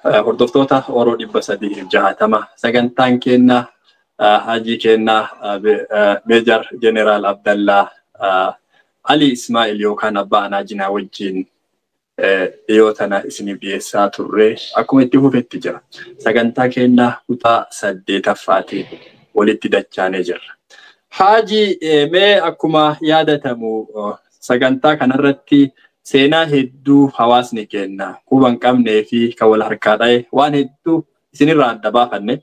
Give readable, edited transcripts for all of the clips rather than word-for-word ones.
Hordoftoota Oromoo 360 sagantaan keenya Hajii keenya Meejar Jeneraal Abdallaa Ali Ismaa'il yookaan Abbaa Anaajinaa wajjin dhiyoo tana isiniif dhiyeessaa turre akkuma itti fufetti jira. Sagantaa keenya kutaa 8ffaatiin walitti dachaanee jirra. Haji mee akkuma yaadatamu sagantaa kanarratti seenaa hedduu hawaasni keenya quba hin qabnee fi kan wal harkaa dha'e waan hedduu isinirraa adda baafanne.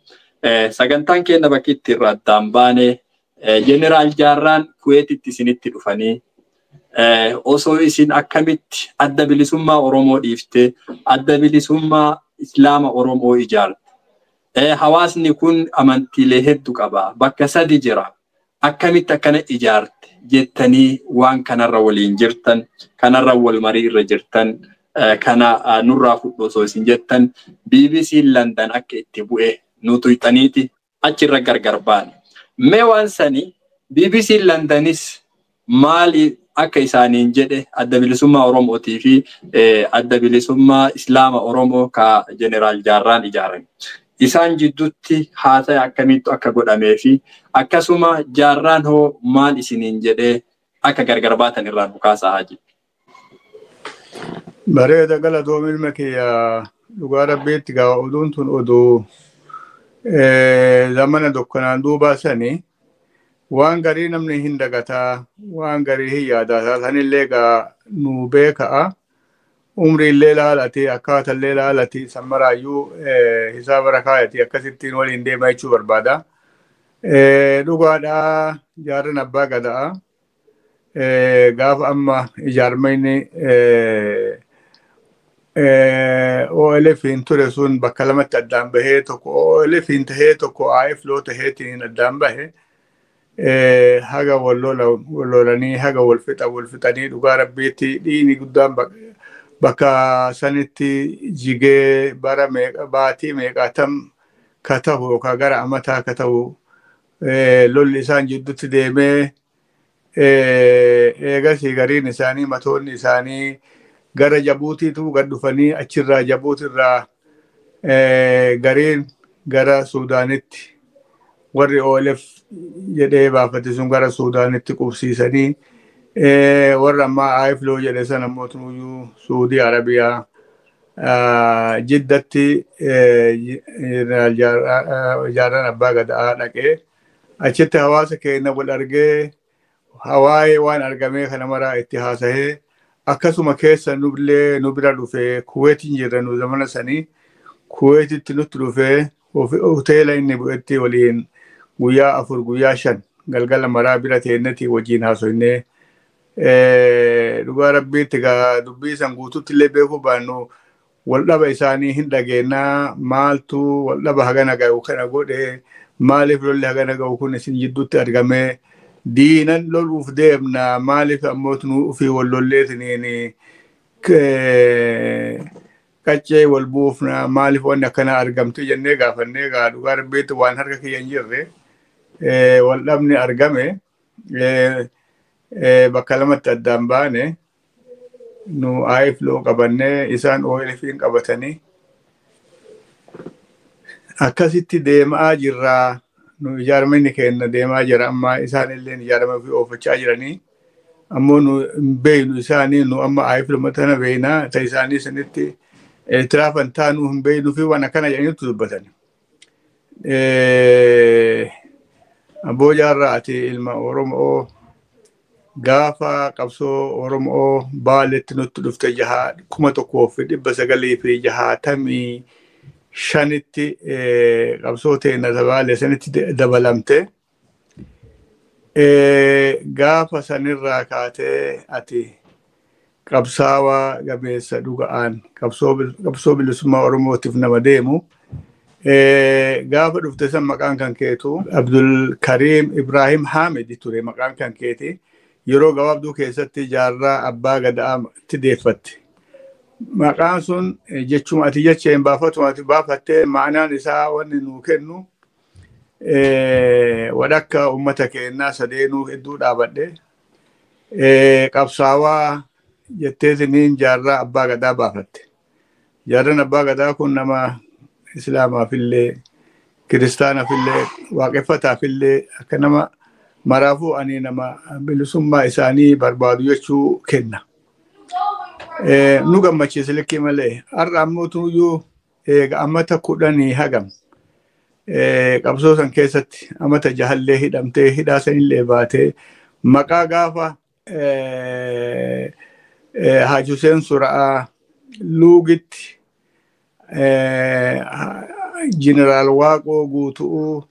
Sagantaan keenya bakki itti irraa addaan baane Jeneraal Jaarraan Kuweetitti isinitti dhufanii osoo isin akkamitti adda bilisummaa Oromoo dhiiftee adda bilisummaa Islaama Oromoo ijaarte. Hawaasni kun amantiilee hedduu qaba. Bakka sadi jira. Akkamitti akkana ijaarte jettanii waan kanarra waliin jirtan, kanarra wal marii irra jirtan, kana nurraa fudhu osoo isin jettan BBC London akka itti bu'e nu tuyxaniiti achirra gargar baane. Mee waan sani BBC Londonis maali akka isaaniin jedhe adda bilisummaa Oromootii fi adda bilisummaa Islaama Oromoo ka Jeneraal Jaarraan ijaaran. Isaan jidduutti haasa'e akkamittu akka godhamee fi akkasuma Jaarraan hoo maal isiniin jedhee akka gargar baatan irraa nu kaasaa Haji. Bareeda galatoom ilma kiyya dhugaa rabbiitti gaa oduun tun oduu zamana dukkanaan duubaa sanii waan garii namni hin dagataa waan garii hin yaadataa sanillee gaa nu beeka'a. Umri illee laalati akkaataa illee laalati sammaraayyuu hisaaba rakaayati akkasittiin waliin deema jechuu barbaada. Dhugaadhaa jaarran abbaa gadaa gaafa amma ijaarmayni OLF hin ture sun bakka lamatti addaan bahee tokko OLF hin tahee tokko AFLO taheetiin addaan bahe haga wal lolanii haga wal fixa wal fixanii dhugaa rabbiitti dhiini guddaan bakka sanitti jigee bara meeqa baatii meeqaatam ka ta'u yookaan gara amataa ka ta'u lolli isaan jidduutti deemee eegasii gariin isaanii matoonni isaanii gara Jabuutiitu gad dhufanii achirraa Jabuutirraa gariin gara Suudaanitti warri OLF jedhee baafate sun gara Suudaanitti qubsiisanii warra ammaa AFLO jedhe sana mootummuu Suudii Arabiyaa Jiddatti Jaarraan Abbaa Gadaa dhaqee achitti hawaasa keenya wal argee hawaayee waan argamee kana maraa itti haasahee akkasuma keessa nullee nu bira dhufee Kuweetiin jirra nu zamana sanii Kuweetitti nutti dhufee hoteela inni bu'etti waliin guyyaa 4 guyyaa 5 galgala maraa bira teennetti wajjin haasofnee dhugaa rabbiitti gaa dubbii san guututti illee beekuu baannu wal dhaba isaanii hin dhageenyaa maaltu wal dhaba hagana ga'u kana godhe maaliif lolli hagana ga'u kun isin jidduutti argamee diinan loluuf deemna maaliif ammoo nu ofii wal lolleetiniin qaccee wal buufna maaliif wanni akkana argamte jennee gaafannee gaa dhugaa rabbiitti waan harka kiyya hin jirre wal dhabni argame bakka lamatti addaan baane nu AFLO qabannee isaan OLF'n qabatanii akkasitti deemaa jirraa nu ijaarmanni keenya deemaa jira amma isaan illee ijaarama fi oofachaa jiranii ammoo nu hin beeknu isaanii nu amma AFLO tana beeknaa ta isaanii sanitti itiraafan taanuu hin beeknu fi waan akkana jedhaniitu dubbatan. Abboo Jaarraa ati ilma Oromoo gaafa qabsoo Oromoo Baaletti nutti dhufte 1965tti qabsoo teenya Baalee sanitti dabalamte. Gaafa sanirraa kaatee ati qabsaawaa gameessa dhuga'aan qabsoo bilisummaa Oromootiif nama deemu. Gaafa dhufte san maqaan kan keetu Abdul Karim Ibrahim Hamid ture maqaan kan keeti. Yeroo gabaabduu keessatti Jaarraa Abbaa Gadaatti deeffatte. Maqaan sun jechuma ati jecha hin baafatuma ati baafattee ma'anaan isaa wanni nuu kennu Wadhakka uummata keenyaa sadeenuu hedduu dhaabadhe. Qabsaawaa jetteetiniin Jaarraa Abbaa Gadaa baafatte. Jaarraan Abbaa Gadaa kun nama Islaamaafillee, Kiristaanaafillee, Waaqeffataafillee, akka nama maraafuu ani nama bilisummaa isaanii barbaadu jechuu kenna. Nu gammachiise likkii malee. Har'a ammoo tuyyuu eega amata 10 hagam qabsoo san keessatti amata jahallee hidhamtee, hidhaa sanillee baatee, maqaa gaafa Haaji Huseen Sura'aa Luugitti Jeneraal Waaqoo Guutuu,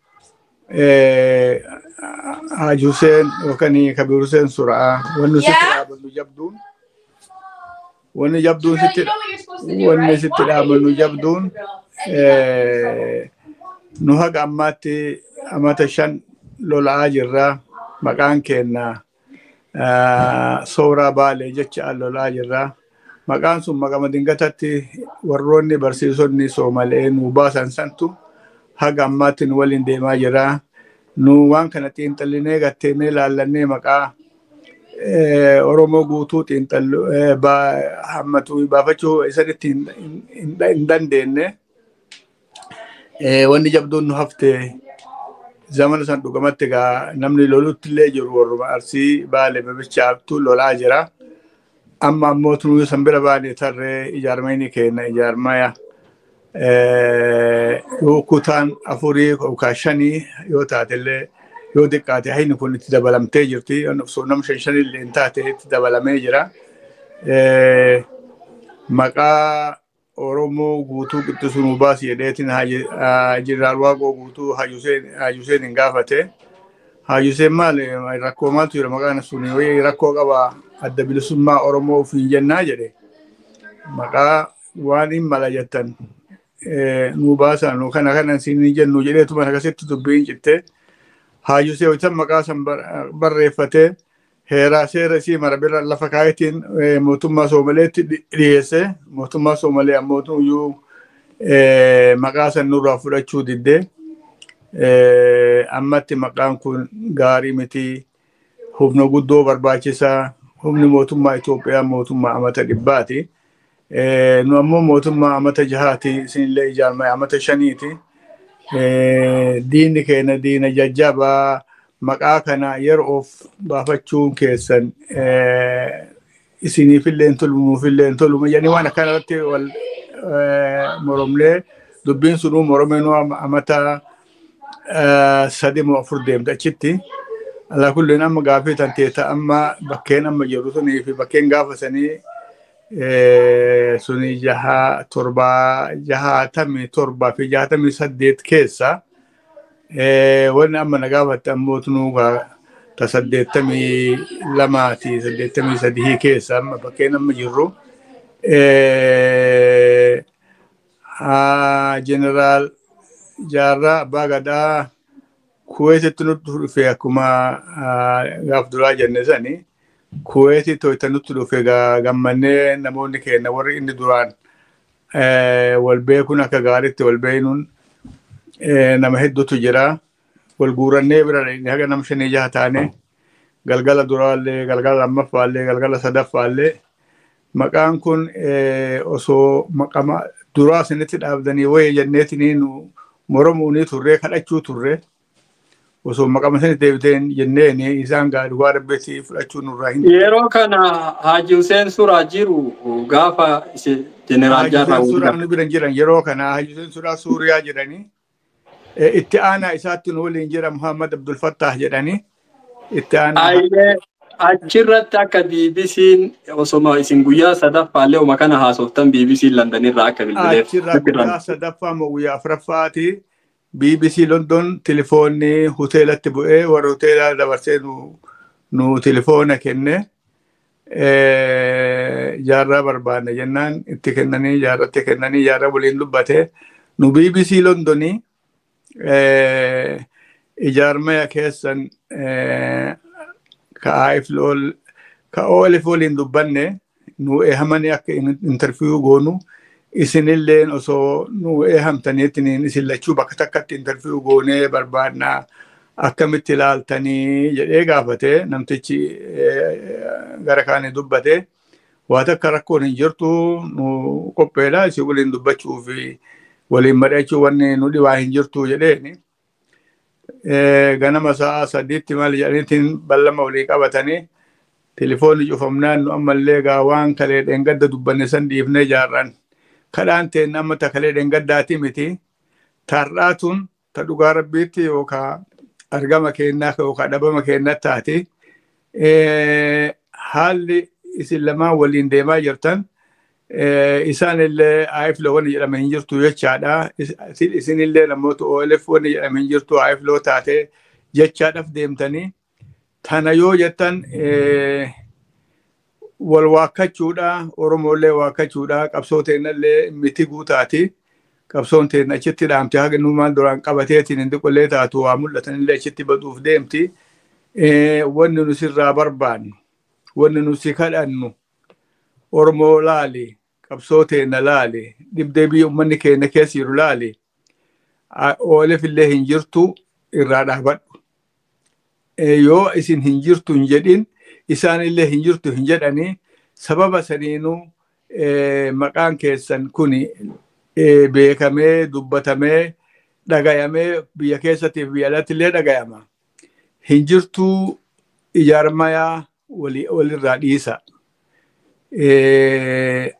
Haaji Huseen yookaan Kabiir Huseen Sura'aa, wanni sitti dhaabannu jabduun, wanni jabduun sitti, wanni sitti dhaabannu jabduun, nu haga ammaatti amata 5 lola'aa jirra. Maqaan keenya Sooraa Baalee jecha lolaa jirra. Maqaan sun maqama dingatatti warroonni barsiisonni Soomalee nu baasan santu haga ammaatti nu waliin deemaa jira. Nu waan kana xiinxallinee gatteenee laallannee maqaa Oromoo guutuu xiinxallu hammatu baafachuu isanitti hin dandeenye. Wanni jabduun nu hafte, zamana san dhugamatti egaa namni lolutti illee jiru warruma Arsii, Baalee babichaaftu lolaa jira. Amma ammoo tunuu san bira baane tarree ijaarmayni keenya ijaarmaya yoo kutaan afurii yookaan shanii yoo taatellee, yoo xiqqaate hayni kun itti dabalamtee jirti. Osoo nama shan shanillee hin taate itti dabalamee jira. Maqaa Oromoo guutuu qixxisuu nu baasi jedheetiin Jeneraal Waaqoo Guutuu Haaji Huseen hin gaafate. Haaji Huseen maal rakkoo maaltu jira, maqaan sun rakkoo qaba, Adda Bilisummaa Oromoo ofiin jennaa jedhe. Maqaa waan hin mala jettan nu baasaa, nu kana kana siin jennu jedheetuma akkasitti dubbiin citte. Haaji Huseen hojjetan maqaa san barreeffatee, heeraa seera isii mara bira lafa kaayetiin mootummaa Soomaleetti dhiyeesse. Mootummaa Soomalee ammoo iyyuu maqaa san nurraa fudhachuu diddee, ammatti maqaan kun gaarii miti, humna guddoo barbaachisaa, humni mootummaa Itoophiyaa mootummaa amata 100ti. Nu ammoo mootummaa amata 6ti, isinillee ijaarmee amata 5ti. Diinni keenya diina jajjabaa, maqaa kana yeroof baafachuun keessan isiniifillee hin tolu, nuufillee hin tolu jedhanii waan akkana irratti wal moromnee, dubbiin sunuu moromee nu amata 3 moo 4 deemte achitti. Alaa kulliin amma gaafii tan teeta, amma bakkeen amma jiru sunii fi bakkeen gaafa sanii suni jaha torba, 67 fi 68 keessa. Wanni amma na gaafatte ammoo tunuu ta 82ti 83 keessa amma bakkeen amma jirru. Jeneraal Jaarraa Abbaa Gadaa Kuweetitti nutti dhufe. Akkuma gaaf duraa jenne sani, Kuweetitti hoyta nutti dhufe gammannee, namoonni keenya warri inni duraan wal beekuun akka gaariitti wal beeknuun nama hedduutu jira. Wal guurannee bira haga nama shanii jaha taane, galgala duraallee, galgala lammaffaallee, galgala sadaffaallee, maqaan kun osoo maqama duraa isinitti dhaabdanii wayii jenneetinii nu moromuunii turree, kadhachuu turre, osoo maqama isinitti deebiteen jenneeni, isaan gaa dhugaa rabbeetti fudhachuu nurraa hin. Yeroo kana Haaji Huseen Suraa jiru gaafa Jeneraal Jaarraa? Haaji Huseen Suraa nu bira jiran yeroo kana. Haaji Huseen Suraa Suuriyaa jedhanii, itti aanaa isaatti nu waliin jira, Muhammad Abdul Fattah jedhanii itti aanaa. Achirratti akka BBC'n osoma isin guyyaa sadaffaallee uma kana haasoftan BBC'n Londonirraa akka bilbileef. Achirraa guyyaa sadaffaa moo guyyaa afuraffaati BBC London telefoonni hoteelatti bu'ee, warra hoteelaa dabarsee nu telefoona kenne. Jaarraa barbaanne jennaan itti kennanii, Jaarratti kennanii, Jaarraa waliin dubbate. Nu BBC Londonii ijaarmaya keessan ka ka OLF waliin dubbanne, nu eehamanii akka interview goonu Isinilleen osoo nu eehamtaniitiin isin lachuu bakka takkatti interview goonee barbaadnaa, akkamitti ilaaltanii jedhee gaafate. Namtichi gara kaanii dubbate, waa takka rakkoon hin jirtu, nu qopheedha, isin waliin dubbachuu fi waliin mari'achuu wanni nu dhibaa hin jirtu jedheeni. Ganama sa'a 3tti maal jedhaniitiin ballama walii qabatanii, telefoonni cufamnaan nu ammallee gaa waan kalee dheengadda dubbanne san dhiifnee jaarran. Kadhaan teen amma ta kalee dheengaddaati miti. Tar'aa tun ta dhugaa rabbiitti yookaan argama kennaa yookaan dhabama kennaa taate, haalli isin lamaan waliin deemaa jirtan, isaan illee AFLO wanni jedhame hin jirtu jechaadha. Isin illee namoota OLF wanni jedhame hin jirtu, AFLO taate jechaadhaaf deemtanii. Tana yoo jettan wal waakkachuudha, Oromollee waakkachuudha, qabsoo teennallee miti guutaati. Qabsoon teenna achitti dhaamte, haga numaan duraan qabateetiin hin xiqqollee taatu waa mul'atanillee achitti baduuf deemti. Wanni nu sirraa barbaannu, wanni nu si kadhannu, Oromoo laali, qabsoo teenna laali, dhibdee biyya uummanni keenya keessa jiru laali. OLF illee hin jirtu irraa dhaabadhu. Yoo isin hin jirtu hin jedhin, isaan illee hin jirtu hin jedhanii, sababa saniinuu maqaan keessan kuni beekamee, dubbatamee, dhagayamee, biyya keessatti fi biyya alatti illee dhagayama. Hin jirtuu ijaarmayaa walirraa dhiisa.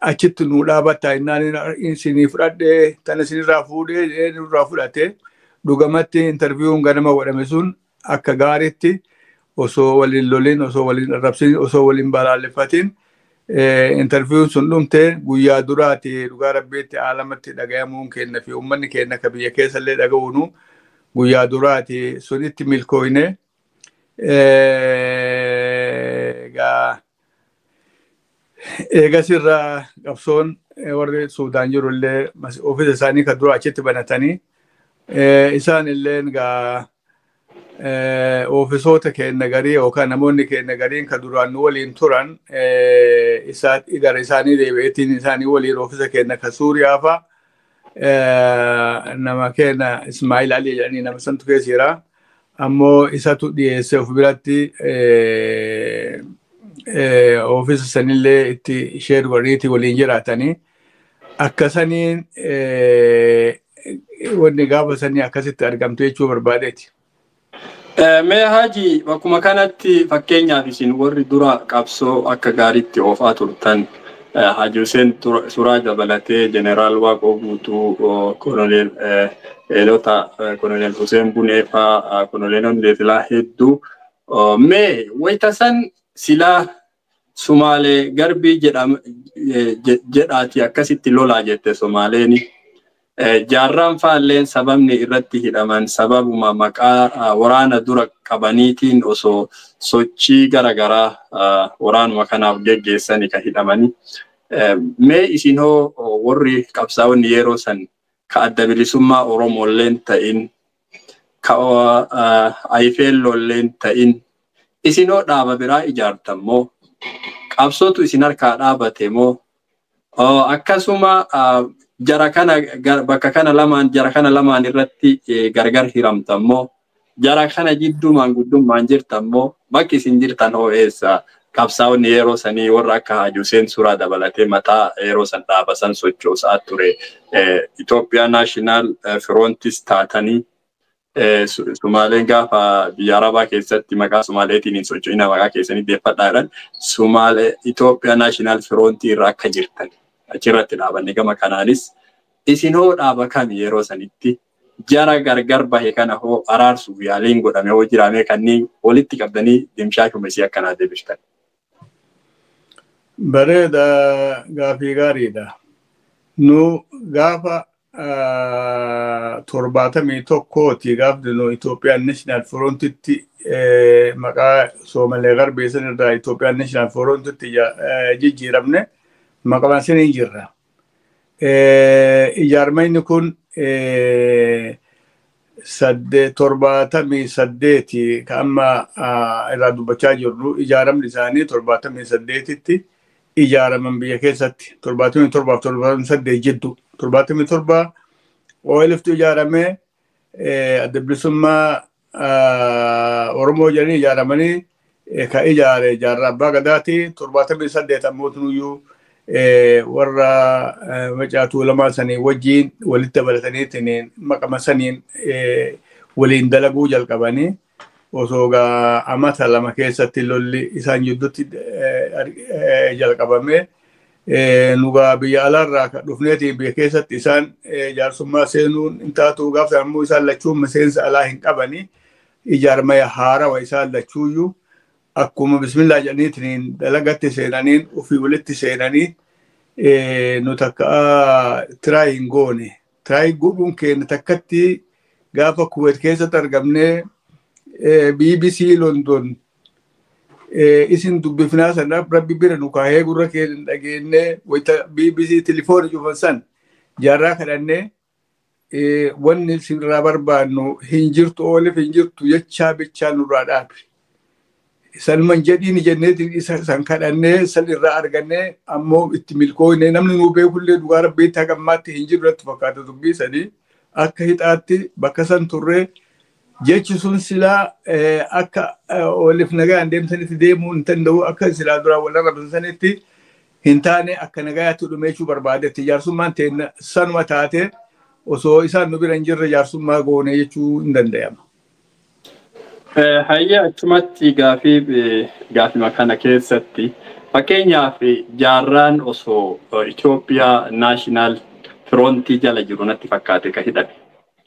Achitti nuu dhaabatta innaan isinii fudhadhee, tana isinirraa fuudhee nurraa fudhate. Dhugamatti interviewun ganama godhame sun akka gaariitti osoo waliin lolin, osoo waliin arrabsin, osoo waliin balaaleffatin interviewun sun dhumte. Guyyaa duraati dhugaa rabbiitti aalamatti dhagayamuun kenna fi uummanni keenya ka biyya keessallee dhaga'uunu guyyaa duraati sunitti milkooyne. Egaa eegasirraa qabsoon warri Suudaan jiru illee ofiisa isaanii kan dura achitti banatanii, isaan illeen gaa ofisoota keenya garii yookaan namoonni keenya gariin kan duraan nu waliin turan gara isaanii deebi'eetiin isaanii waliin ofiisa keenya kan Suuriyaa fa'a, nama keenya Ismaa'il Ali jedhanii nama santu keessa jira. Ammoo isatu dhiyeesse of biratti ofiisa sanillee itti share godhaniiti waliin jiraatanii. Akkasaniin wanni gaafa sanii akkasitti argamte jechuu barbaadeeti. Mee Haji, bakkuma kanatti fakkeenyaaf isin warri dura qabsoo akka gaariitti oofaa turtan, Haji Hussein Suraa dabalatee, Jeneraal Waaqoo Guutuu, Koloneel Eelota, Koloneel Hussein Bunee fa'aa, Koloneelonni Leetilaa hedduu. Mee wayita san silaa Sumaalee garbii jedhaati akkasitti lolaa jette Somaaleeni. Jaarraan faalleen sababni irratti hidhaman sababuma maqaa waraana dura qabaniitiin osoo sochii garaagaraa waraanuma kanaaf geggeessani kan hidhamani. Mee isin hoo warri qabsaa'onni yeroo san ka Adda Bilisummaa Oromoolleen ta'in, ka Ayifeelloolleen ta'in, isin hoo dhaaba biraa ijaartan moo, qabsootu isin harkaa dhaabate moo, akkasuma jara kana bakka kana lamaan, jara kana lamaan irratti gargar hiramtan moo, jara kana jidduu maanguddummaan jirtan moo, bakki isin jirtan hoo eessa? Qabsaa'onni yeroo sanii warra akka Haji Hussein Suraa dabalatee mataa yeroo san dhaaba san sochoosaa ture, Itoophiyaa National Frontis taatanii, Sumaaleen gaafa biyya Arabaa keessatti maqaa Sumaaleetiin hin socho'ina, maqaa keessanii deeffadhaa jedhan, Sumaalee Itoophiyaa National Frontii irra akka jirtan achirratti dhaabanne. Gama kanaanis isin hoo dhaaba kami yeroo sanitti? Jara gargar bahe kana hoo araarsuuf yaaliin godhame hoo jiraame? Kanneen walitti qabdanii dimshaashuma isii akkanaa deebiftan. Bareeda, gaafii gaariidha. Nu gaafa 71ti gaafni nu Itoophiyaan National Frontitti maqaa Soomalee Garbii san irraa Itoophiyaan National Frontitti jijjiiramne maqaan saniin jirra. Ijaarmayni kun 78 ka amma irraa dubbachaa jirru, ijaaramni isaanii 78tti ijaaraman biyya keessatti 77 fi 78 jidduu. 77 OLFtu ijaaramee, Adda Bilisummaa Oromoo jedhanii ijaaramanii, ka ijaare Jaarraa Abbaa Gadaati. 78 ammoo tunuyyuu warra Macaa Tuulamaa sanii wajjiin walitti dabalataniitiin maqama saniin waliin dalaguu jalqabanii, osoo gaa amata 2 keessatti lolli isaan jidduutti jalqabame. Nugaa biyya alaarraa kan dhufneetiin biyya keessatti isaan jaarsummaa seenuun hin taatu. Gaafsan ammoo isaan lachuun miseensa alaa hin qabani, ijaarmaya haarawa isaan lachuuyyuu akkuma bismillaa jedhaniitiin dalagatti seenaniin ofii walitti seenanii, nu takka try hin goone. Try godhuun keenya takkatti gaafa Kuwait keessatti argamnee BBC London isin dubbifnaa sana rabbi bira nu kaahee gurra keenya dhageenyee, wayita BBC telefoona cufan san Jaarraa kadhannee, wanni isinirraa barbaannu hin jirtu, oolif hin jirtu jechaa bichaa nurraa dhaabe. Sanuman jedhiin jenneetiin isa san kadhannee san irraa argannee, ammoo itti milkoofne. Namni nuu beekullee dhugaa rabbiitti haga ammaatti hin jiru natti fakkaata. Dubbii sanii akka hixaatti bakka san turree jechi sun silaa akka oolif nagaan deemsanitti deemuu hin danda'u, akka silaa duraan wal arrabsan sanitti hin taane, akka nagayaatti dhumeechuu barbaadetti jaarsummaan teenna sanuma taate, osoo isaan nu bira hin jirre jaarsummaa goone jechuu hin danda'ama. Hayya, achumatti gaafii gaafima kana keessatti, fakkeenyaaf Jaarraan osoo Itoophiyaa National Frontii jala jiru natti fakkaate ka hidhame,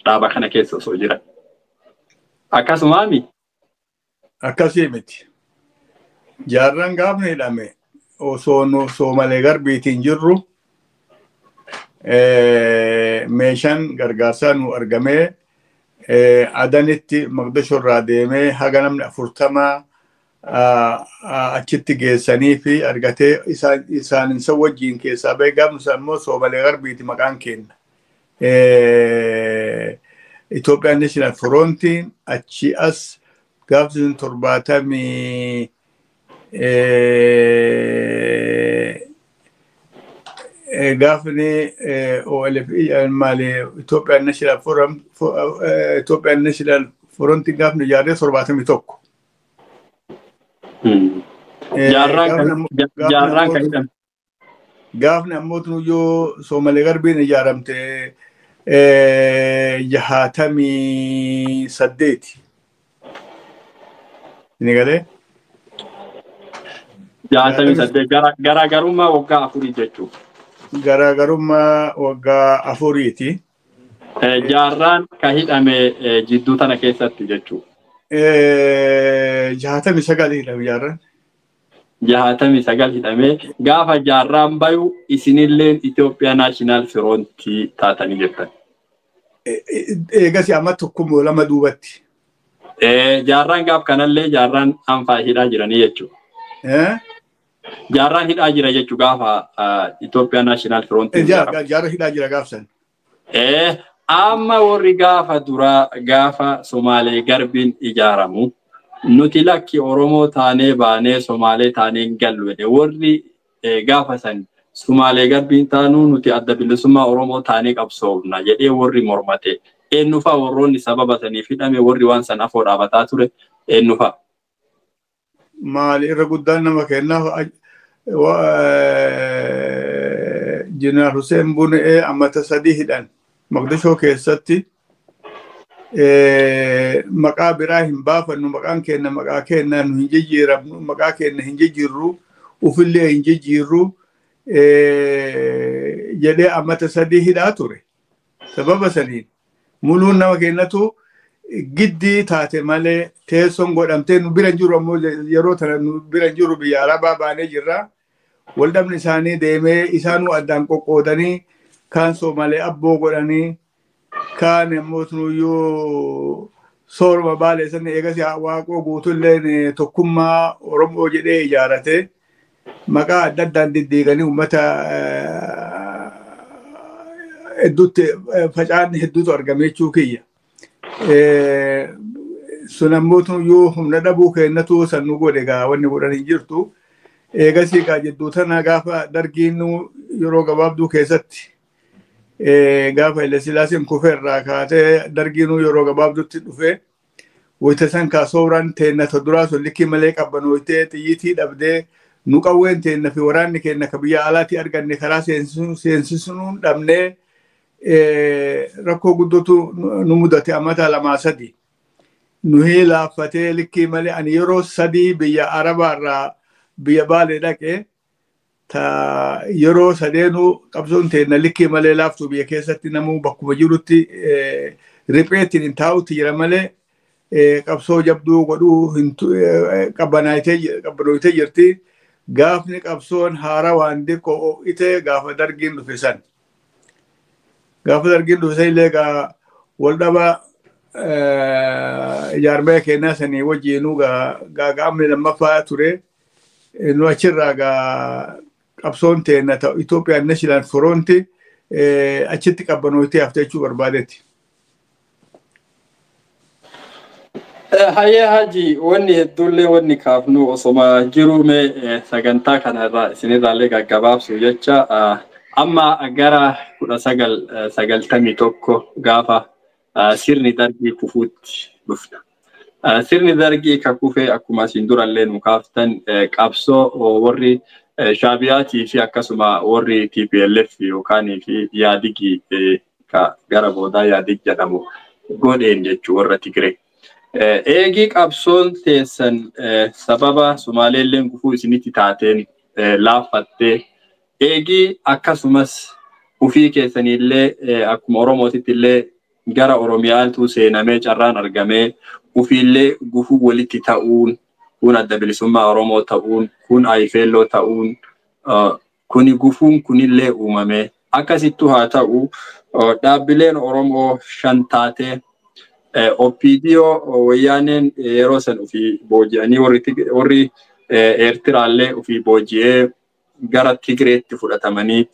dhaaba kana keessa osoo jiran. Akkasumaami? Akkasii miti. Jaarraan gaafni hidhame osoo nu Soomalee garbiitiin jirru, meeshaan gargaarsaa nu argamee, Adanitti Maqdishoo irraa deemee haga namni 40 achitti geessanii fi argatee isaan isa wajjiin keessaa bahee, gaafni isaa immoo Soomalee garbiiti maqaan kenna. Itoophiyaan National Frontiin achi as gaafni sun 70 gaafni OLF maali, Itoophiyaan National Forum, Itoophiyaan National Frontiin gaafni ijaarree 71. Jaarraan kan hidhame. Gaafni ammoo tunuyyuu Soomalee garbiin ijaaramte 68. Inni galee? 68, garaagarummaa waggaa 4 jechuudha. Garaagarummaa waggaa 4ti. Jaarraan kan hidhame jidduu tana keessatti jechuudha. 69 hidhame Jaarraan. 69 hidhamee, gaafa Jaarraan bayu isinilleen Itoophiyaa National Frontii taatanii jirtan. Eegas amma tokkummoo lama duubatti. Jaarraan gaaf kanallee Jaarraan anfaa hidhaa jiranii jechuudha. Jaarraan hidhaa jira jechuu gaafa Itoophiyaa National Frontii. Jaarraa hidhaa jira gaafsan. Amma warri gaafa duraa gaafa Somaalee garbiin ijaaramu nuti lakki Oromoo taanee baanee Somaalee taanee hin gallu jedhe, warri gaafa san Somaalee garbiin taanuu nuti Adda Bilisummaa Oromoo taanee qabsoofna jedhee warri mormate eenyufaa? Warroonni sababa saniif hidhame, warri waan san afoo dhaabataa ture eenyufaa? Maali, irra guddaan nama kennaaf Jeneraal Hussein Bunee ammata 3 hidhan Maqdishoo keessatti. Maqaa biraa hin baafannu, maqaan keenya maqaa keenya, nu hin jijjiiramnu, maqaa keenya hin jijjiirru, ufillee hin jijjiirru jedhee ammata 3 hidhaa ture. Sababa saniin muluun nama kennatu giddii taate malee teessoon godhamtee nu bira hin jiru. Ammoo yeroo tana nu bira hin jiru, biyya Arabaa baanee jirra. Waldhabni isaanii deemee isaanuu addaan qoqqoodanii, kaan Soomalee abboo godhanii, kaan immoo tunuyyuu sooruma Baalee san. Eegas Waaqoo Guutulleen Tokkummaa Oromoo jedhee ijaarate, maqaa adda addaan diddiiganii uummata hedduutti facaan hedduutu argame jechuu kiyya. Sun ammoo tunuyyuu humna dhabuu kennatu san nu godhe gaa, wanni godhan hin jirtu. Eegasii gaa jidduu tana gaafa dargiin yeroo gabaabduu keessatti gaafa Haile Sillaaseen kufee irraa kaatee dargiinuu yeroo gabaabduutti dhufee wayita san kaa sooraan teenna ta duraa sun likkii malee qabbanooytee xiyyitii dhabdee nu qawween teenna fi waraanni keenna ka biyya alaatii arganne karaa seensisuun dhabnee rakkoo guddootu nu mudate amata lamaa sadi. Nuhii laaffatee likkii malee ani yeroo sadii biyya Arabaarraa biyya Baalee dhaqee ta yeroo sadeenuu qabsoon teenna likkii malee laaftu biyya keessatti namuu bakkuma jirutti ripheetiin hin taa'utti jira malee qabsoo jabduu godhuu qabbanooytee jirti. Gaafni qabsoon haara waan diqqoo ho'ite gaafa dargiin dhufe san. Gaafa dargiin dhufe san illee gaa wal dhaba ijaarmee kennaa sanii wajjiinuu gaa gaamni lammaffaa ture. Nu achirraa gaa qabsoon teenna ta'u Itoophiyaan National Front achitti qabbanooytee hafte jechuu barbaadetti. Hayyee Haji, wanni hedduullee wanni kaafnu osoma jiruu mee sagantaa kanarraa isinirraallee gaggabaabsu jecha amma gara 1991 gaafa sirni dargii kufuutti dhufna. Sirni dargii ka kufee akkuma isin durallee nu kaaftan qabsoo warri Shaabiyaatii fi akkasuma warri TPLF yookaan fi Yaadigii gara boodaa Yaadig jedhamu godheen jechuu warra Tigree. Eegii qabsoon teessan sababa Sumaaleelleen gufuu isinitti taateen laaffattee eegii akkasumas ufii keessaniillee akkuma Oromootitti illee gara Oromiyaatu seenamee carraan argamee ufiillee gufuu walitti ta'uun kun adda bilisummaa Oromoo ta'uun kun Ayifeelloo ta'uun kuni gufuun kunillee uumamee akkasittu haa ta'u dhaabbileen Oromoo shan taatee OPDO wayyaaneen yeroo san ofii booji'anii warri Eertiraallee ofii booji'ee gara Tigreetti fudhatamanii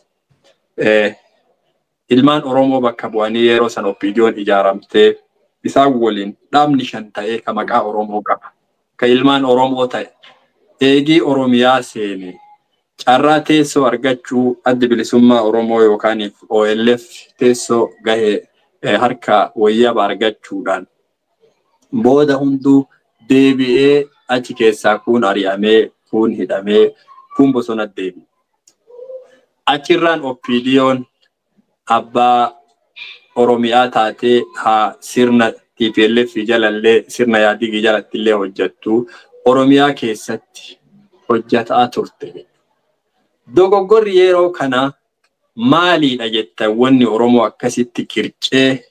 ilmaan Oromoo bakka bu'anii yeroo san OPDO'n ijaaramtee isaan waliin dhaabni shan ta'ee ka maqaa Oromoo qaba. Ka ilmaan Oromoo ta'e eegii Oromiyaa seene carraa teessoo argachuu addi bilisummaa Oromoo yookaan OLF teessoo gahee harka wayyaba argachuudhaan booda hunduu deebi'ee achi keessaa kun ari'amee kun hidhamee kun bosona deebi'e. Achirraan OPDO'n abbaa Oromiyaa taatee haa sirna TPLF jalallee sirna Yaadigii jalattillee hojjettu Oromiyaa keessatti hojjetaa turte. Dogoggorri yeroo kana maaliidha jettan wanni Oromoo akkasitti qircee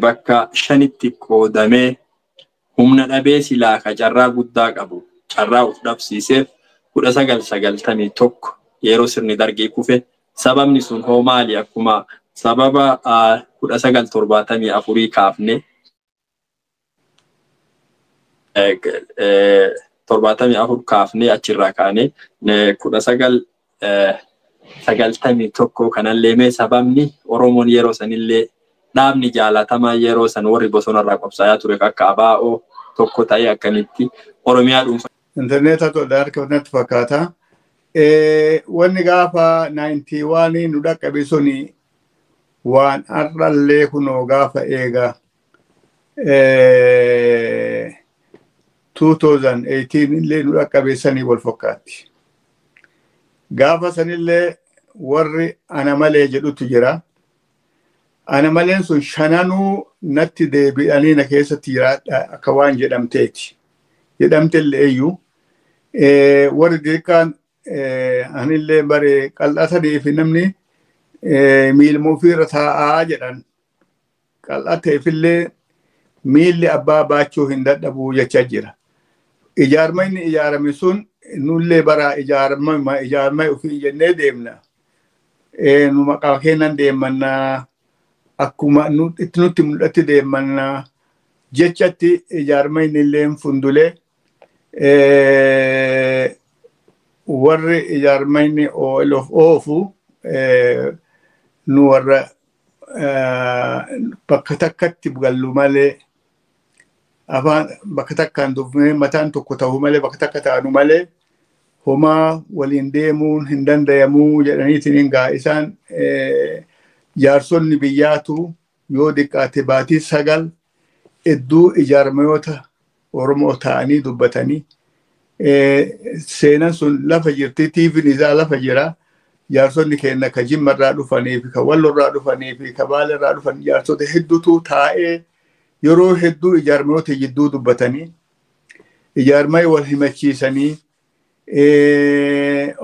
bakka shanitti qoodamee humna dhabee silaa ka carraa guddaa qabu carraa of dhabsiiseef 1991 yeroo sirni dargii kufe sababni sun hoo maali akkuma sababa 1974 kaafne 74 kaafne achirraa kaane 1991 kanallee mee sababni Oromoon yeroo sanillee dhaabni jaalatamaa yeroo san warri bosonarraa qabsaayaa ture akka ABO tokko ta'ee akkamitti Oromiyaa dhuunfaa. Intarneeta tolaa harka natti fakkaata. Wanni gaafa 91 nu dhaqqabe suni waan har'allee kunoo gaafa eega 2018 illee nu dhaqqabe sanii wal fakkaatti. Gaafa sanillee warri ana malee jedhutu jira. Ana maleen sun shananuu natti deebi'anii na keessatti jiraadha akka waan jedhamteeti. Jedhamtellee iyyuu warri dirqaan anillee bare qal'atanii fi namni miilma ofiirra taa'aa jedhan. Qal'ateefillee miilli abbaa baachuu hin dadhabuu jecha jira. Ijaarma inni ijaarame sun nullee bara ijaarma ijaarma ofii jennee deemna. Nu maqaa keenan deemannaa akkuma nutti mul'atti deemannaa jechatti ijaarma inni illee fundulee warri ijaarma inni OLF oofu nu warra bakka takkatti gallu malee afaan bakka takkaan dufnee mataan tokko ta'u malee bakka takka taanu malee Homaa waliin deemuun hin danda'amuu jedhaniitiin gaa isaan jaarsonni biyyaatu yoo diqqaate baatii 9 iddoo ijaarmayoota Oromoo ta'anii dubbatanii seenan sun lafa jirti, tiiviin isaa lafa jira. Jaarsonni keenya ka Jimmarraa dhufanii fi ka Wallorraa dhufanii fi ka Baalerraa dhufan jaarsota hedduutu taa'ee yeroo hedduu ijaarmayoota jidduu dubbatanii ijaarmaya wal himachiisanii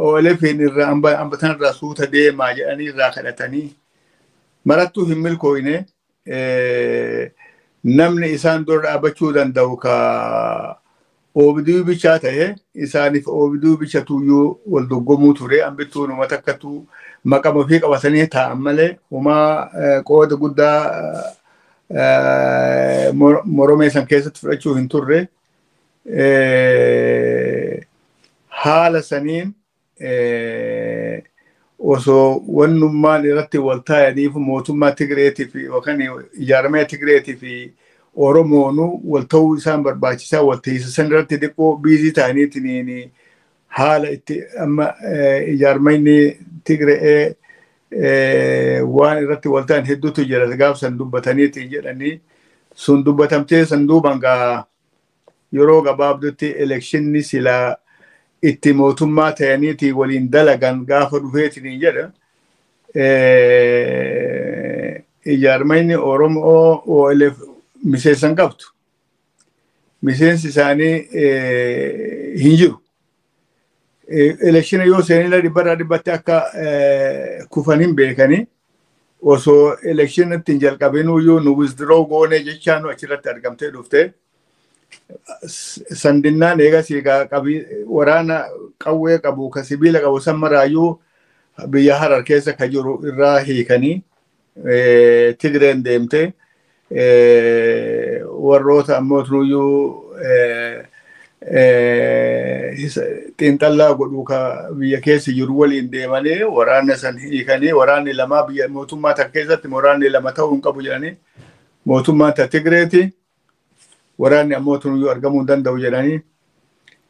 OLF'n irraa ambatan irraa suuta deemaa jedhanii irraa kadhatanii marattuu hin milkooyne. Namni isaan dura dhaabbachuu danda'u ka oobduu bichaa ta'e isaaniif oobduu bichatuyyuu wal dorgomuu ture. Ambittuun uummata akkatu maqama ofii qabatanii taa'an malee homaa qooda guddaa moromee san keessatti fudhachuu hin turre. Haala saniin osoo wannummaan irratti wal taa'aniif mootummaa Tigreetii fi yookaan ijaaramee Tigreetii fi Oromoonu wal ta'uu isaan barbaachisaa wal teessisan irratti xiqqoo biizii ta'aniitiin haala itti amma ijaarmayni Tigree waan irratti wal ta'an hedduutu jira gaaf san dubbataniitiin jedhanii sun dubbatamtee san duuban gaa yeroo gabaabdutti elekshinni silaa itti mootummaa ta'aniitii waliin dalagan gaafa dhufeetiin jedha. Ijaarmayni Oromoo OLF miseensa qabdu. Miseensi isaanii hin jiru. Elekshina yoo seenila dhibbarraa dhibbatti akka kufan hin beekanii osoo elekshinatti hin jalqabinuyyuu nu withdraw goonee jechaan achirratti argamtee dhufte. Sandinnaan eegas waraana qawwee qabu ka sibiila qabu san maraayyuu biyya Harar keessa ka jiru irraa hiikanii Tigreen deemte warroota ammoo tunuyyuu xiinxallaa godhuu ka biyya keessa jiru waliin deemanii waraana san hiikanii waraanni lamaa biyya mootummaa takka keessatti waraanni lama ta'uu hin qabu jedhanii mootummaan ta Tigreeti. Waraanni ammoo tunuyyuu argamuu hin danda'u jedhanii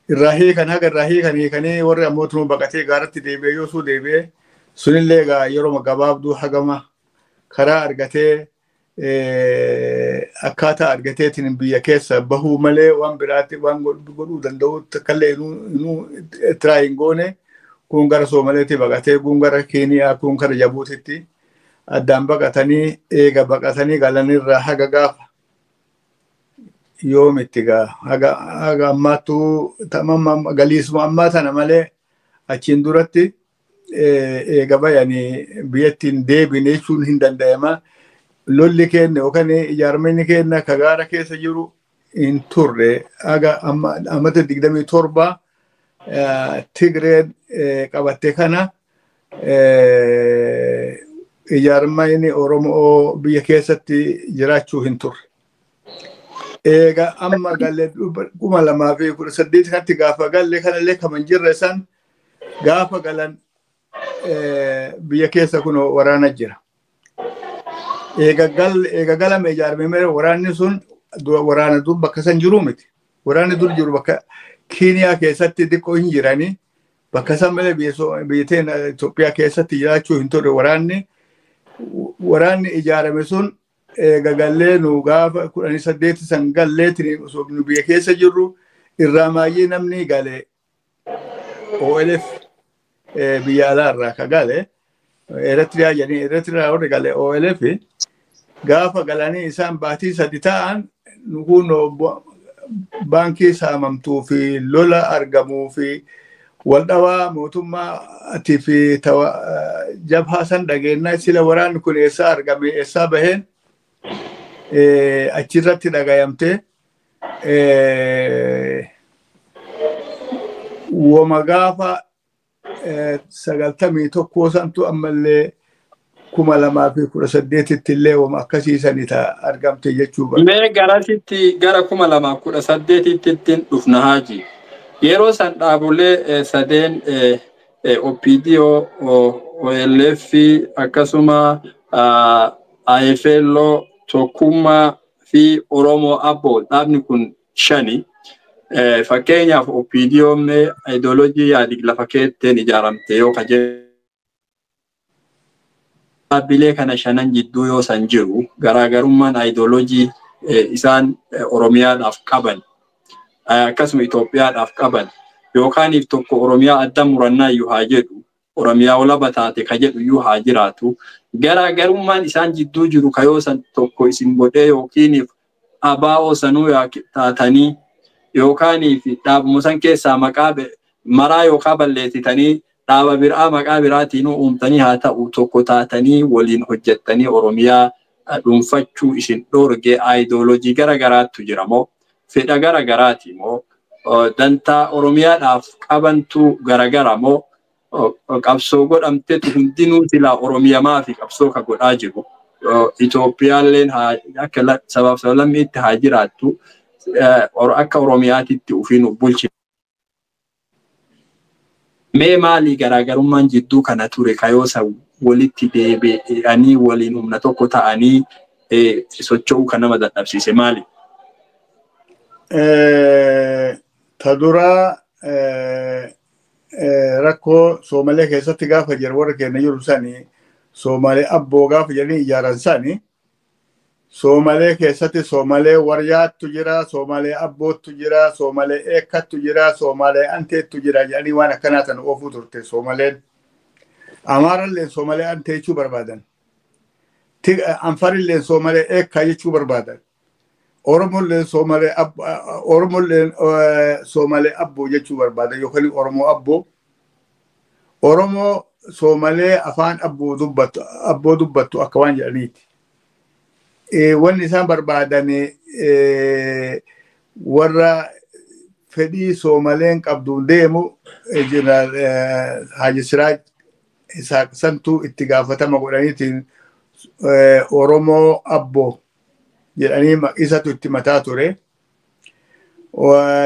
irraa hiikan haga irraa hiikan hiikanii warri ammoo tunuu baqatee gaaratti deebi'ee yoo suu deebi'ee sunillee egaa yeroo gabaabduu hagama karaa argatee akkaataa argateetiin biyya keessa bahuu malee waan biraatti waan godhuu danda'u takkallee inuu tiraa hin goone kun gara Soomaleetti baqatee kun gara Keeniyaa kun gara Jabuutitti addaan baqatanii eega baqatanii galanirraa haga gaafa yoomitti gaa haga ammaattuu galiisuma ammaa tana malee achiin duratti eega bayanii biyyattiin deebine jechuun hin danda'ama. Lolli keenya yookaan ijaarmanni keenya ka gaara keessa jiru hin turre haga ammata 27 Tigreen qabatte kana ijaarmanni Oromoo biyya keessatti jiraachuu hin turre. Eega amma galle 2018 kanatti gaafa galle kanallee kaman jirre san gaafa galan biyya keessa kun waraana jira. Eega galame ijaarame waraanni sun waraana dur bakka san jiru miti. Waraanni dur jiru bakka Keeniyaa keessatti xiqqoo hin jirani. Bakka san malee biyya teenya Itoophiyaa keessatti jiraachuu hin turre waraanni. Waraanni ijaarame sun eega gallee nu gaafa 18 san galleetiin osoo nu biyya keessa jirru irraa maayyee namni gale OLF biyya alaarraa ka gale Eritiriyaa jedhanii Eritiriyaa warri gale OLF gaafa galanii isaan baatii 3 ta'an nu kun baankii saamamtuu fi lola argamuu fi wal dhawaa mootummaatii fi jabhaa san dhageenyaa sila waraanni kun eessaa argame eessaa baheen achirratti dhagayamtee woma gaafa 91 santu ammallee 2018 illee woma akkasiisanii argamte jechuu barbaada. Mee garasitti gara 2018 dhufna haaji. Yeroo san dhaabolee sadeen OPDO, OLF akkasuma IFLO, Tokkummaa fi Oromoo Abbo dhaabni kun shani. Fakkeenyaaf OPDO'n ideoloojii yaadig lafa keetteen ijaaramte yoo kaje dhaabbilee kana shanan jidduu yoo san jiru garaagarummaan ideoloojii isaan Oromiyaadhaaf qaban akkasuma Itoophiyaadhaaf qaban yookaaniif tokko Oromiyaa adda murannaa iyyuu haa jedhu Oromiyaa walaba taate ka jedhu iyyuu haa jiraatu garaagarummaan isaan jidduu jiru ka yoo san tokko isin godhee yookiiniif abaa'oo sanuu taatanii yookaaniif dhaabuma san keessaa maqaa maraa yookaan balleessitanii dhaaba biraa maqaa biraatiin uumtanii haa ta'u tokko taatanii waliin hojjettanii Oromiyaa dhuunfachuu isin dhoorge aayidooloojii gara garaattu jira moo fedha gara garaati moo dantaa Oromiyaadhaaf qabantu garagara moo qabsoo godhamtetu hundinuu silaa Oromiyamaa fi qabsoo ka godhaa jiru. Itoophiyaalleen akka sabaaf sablammiitti haa jiraattu akka Oromiyaatitti ofiin bulchi. Mee maali garaagarummaan jidduu kana ture kayoosa walitti deebi'anii waliin humna tokko ta'anii socho'uu kan nama dadhabsiise maali? Ta duraa rakkoo Soomalee keessatti gaafa jiru warra keenya jiru sani Soomalee abboo gaafa jedhanii ijaaran sani Soomalee keessatti Soomalee waryaattu jira, Soomalee abboottu jira, Soomalee eekkattu jira, Soomalee anteettu jira jedhanii waan akkanaa tan oofuu turte Soomaleen. Amaaralleen Soomalee antee jechuu barbaadan. Anfarilleen Soomalee eekkaa jechuu barbaadan. Oromolleen Soomalee Oromolleen Soomalee abboo jechuu barbaadan yookaan Oromoo abboo. Oromoo Soomalee afaan abboo dubbattu abboo dubbattu akka waan jedhaniiti. Wanni isaan barbaadan warra fedhii Soomaleen qabdu deemu Jeneraal Haaji Siraaj Isaaq santuu itti gaafatama godhaniitiin Oromoo abboo jedhanii isatu itti mataa ture.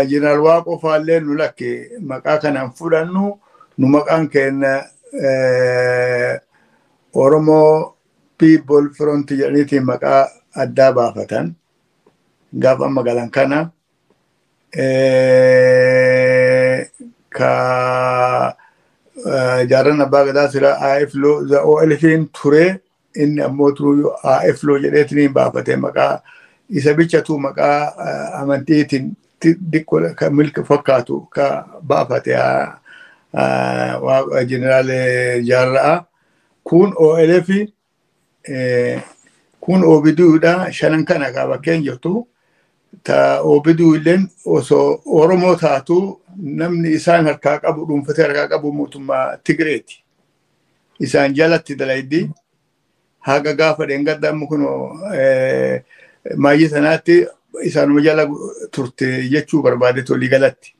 Jeneraal Waaqoo faallee nu lakke maqaa kanaan fudhannu nu maqaan keenya Oromoo People Front jedhaniitiin maqaa addaa baafatan gaafa amma galan kana ka jaarran abbaa gadaa sira AFLO OLF'n ture inni ammoo turuu AFLO jedheetiin baafate maqaa isa bichatu maqaa amantiitiin xiqqoo ka milka fakkaatu ka baafate jeneraal Jaarraa kun OLF kun OBD'dha shanan kana ka bakkeen jirtu ta OBD illeen osoo Oromoo taatu namni isaan harkaa qabu dhuunfatee harkaa qabu mootummaa Tigreeti. Isaan jalatti dalaydi haga gaafa dheengadda amma kun maayyii sanaatti isaanuma jala turte jechuu barbaade tolii galatti.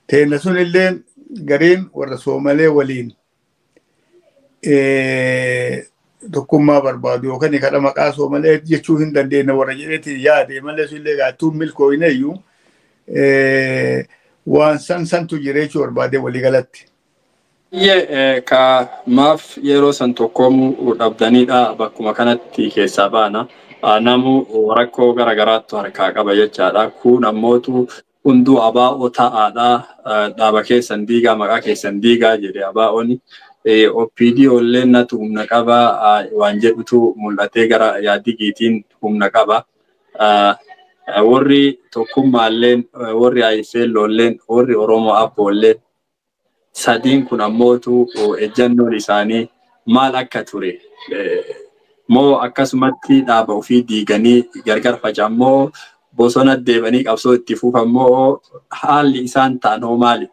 Teenna sun illeen gariin warra Soomalee waliin tokkummaa barbaadu yookaan kadha maqaa Soomalee jechuu hin dandeenye warra jedheetiin yaade malee sun illee gaattuun milkoo'ineyyuu waan san santu jira jechuu barbaade walii galatti. Ka maaf yeroo san tokkoomuu dhabdanidha bakkuma kanatti keessaa baana. Namu rakkoo garagaraattu harkaa qaba jechaadha. Kun ammootu hunduu abaa'oo ta'aadha. Dhaaba keessan diigaa maqaa keessan diigaa jedhe abaa'oon. OPDO illee natu humna qaba waan jedhutu mul'atee gara yaadigiitiin humna qaba. Warri tokkummaalleen warri IFL-olleen warri Oromoo Abboolleen sadiin kun ammootu ejjannoon isaanii maal akka ture moo akkasumatti dhaaba ofii diiganii gargar faca'an moo bosona deemanii qabsoo itti fufan moo haalli isaan ta'an hoo maali?